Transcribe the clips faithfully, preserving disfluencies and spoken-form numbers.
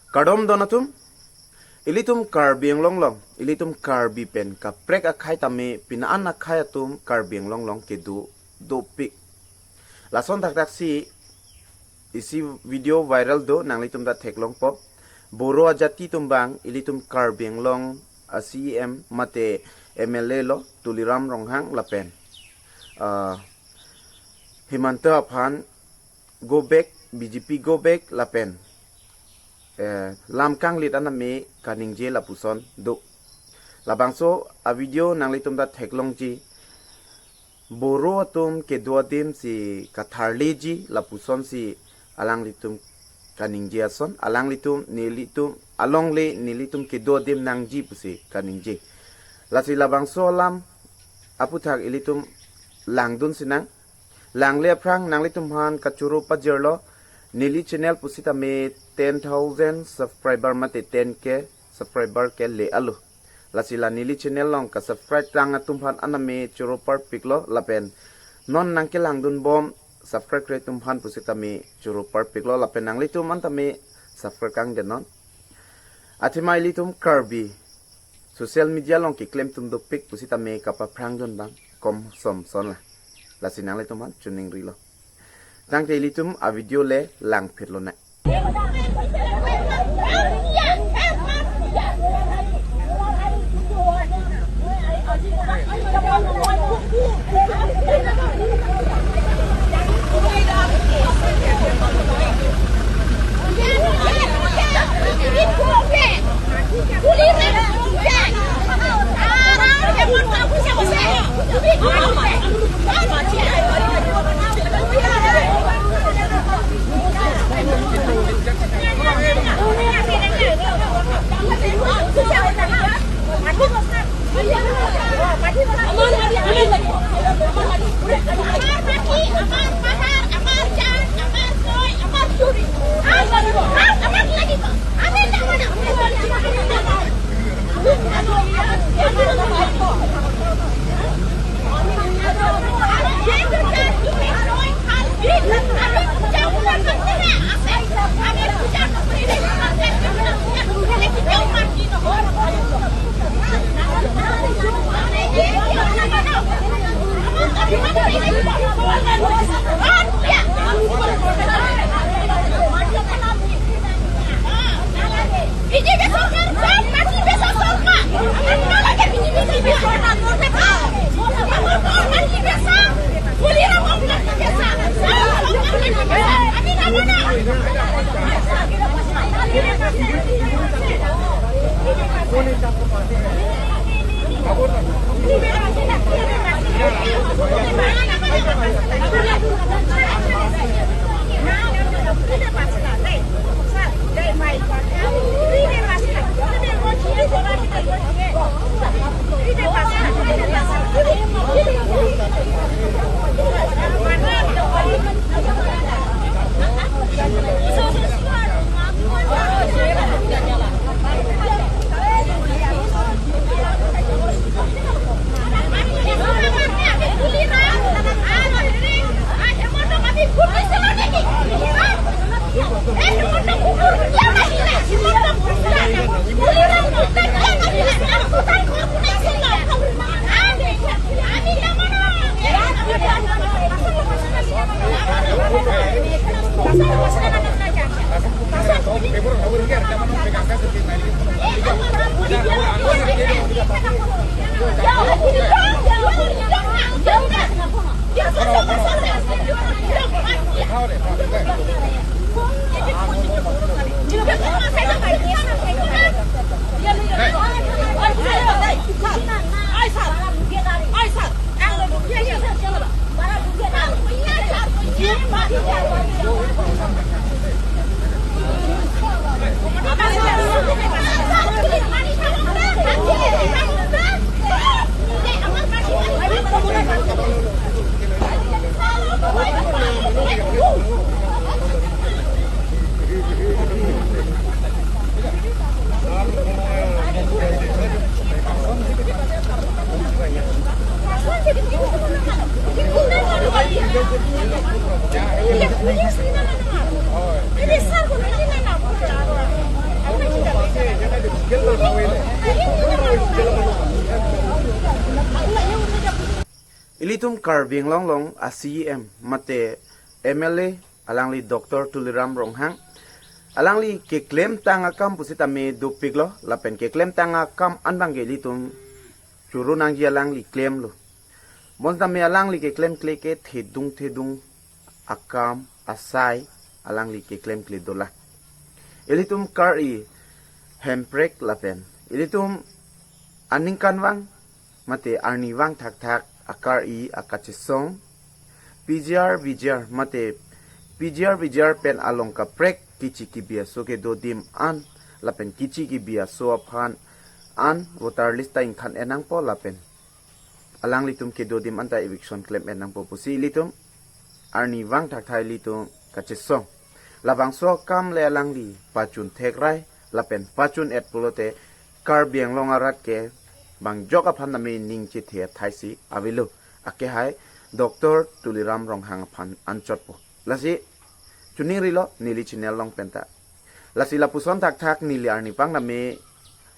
Kardom don atum, ilitum Karbi Anglong along, ilitum Karbi pen kaprek akhei tame pine-an akhei atum Karbi Anglong along kedo dopik. Lason thakthak si isi video viral do, nanglitum ta theklongpo. Boro ajati atum abang ilitum Karbi Anglong a C E M mate M L A lo Tuliram Ronghang lapen, ah, Himanta aphan go back, B J P go back lapen, eh, lam kanglit aname kaningje lapuson do. Labangso a video nanglitum ta theklongji, Boro atum kedo adim si katharliji lapuson si alanglitum kaningje ason, alanglitum nelitum alongle nelitum kedo adim nangji pusi kaningje. Lasi labangso alam aputhak ilitum langdun sinang. Langle aphrang nanglitum aphan kachoro pajirlo, neli channel pusitame ten thousand subscriber mate ten K subscriber kele alo. Lasi la neli channel along ka subscribe tang atum aphan aname choro parpiklo lapen non nangkelangdunbom subscribe kre atum aphan pusitame choro parpiklo lapen nanglitum an tame subscribe kangdetnon. Athema ilitum Karbi social media along keklem atum dopik pusitame kapaphrangdun abang kom som son la. Lasi nanglitum aphan choningrilo. Tangte ilitum a video le langphit lonang. Ilitum Karbi Anglong along a C E M mate M L A alangli Doctor Tuliram Ronghang, alangli keklemtang akam pusitame dopiklo lapen keklemtang akam anbang ke ilitum choro nangji alangli klemlo. Bonsitame alangli keklemkle ke thedung thedung akam asai alangli keklemkle dolang. Ilitum kar-i Hemprek lapen ilitum aningkanvang mate arnivang thakthak akar-i akachesong P G R V G R mate P G R V G R pen along kaprek kichi kibi aso kedo adim an lapen kichi kibi aso aphan an voter list ta ingthan-et nangpo lapen alanglitum kedo adim anta eviction klem-et nangpo pusi ilitum arnivang thakthak ilitum kachesong. Labangso akam le alangli pachun thekrai lapen pachun-et pulote Karbi Anglong arat ke bang jok aphan tame ning chethe athaisi avelo, akehai Doctor Tuliram Ronghang aphan anchotpo. Lasi choningrilo neli channel along penta. Lasi lapuson thakthak neli arnipang tame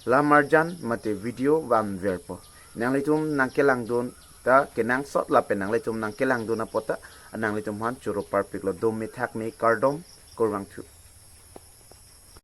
lamarjan mate video vanverpo. Nanglitum nangkelangdun ta kenangsot lapen nanglitum nangkelangdun apot ta nanglitum aphan choro parpiklo. Dome thakme, kardom, kurvangthu.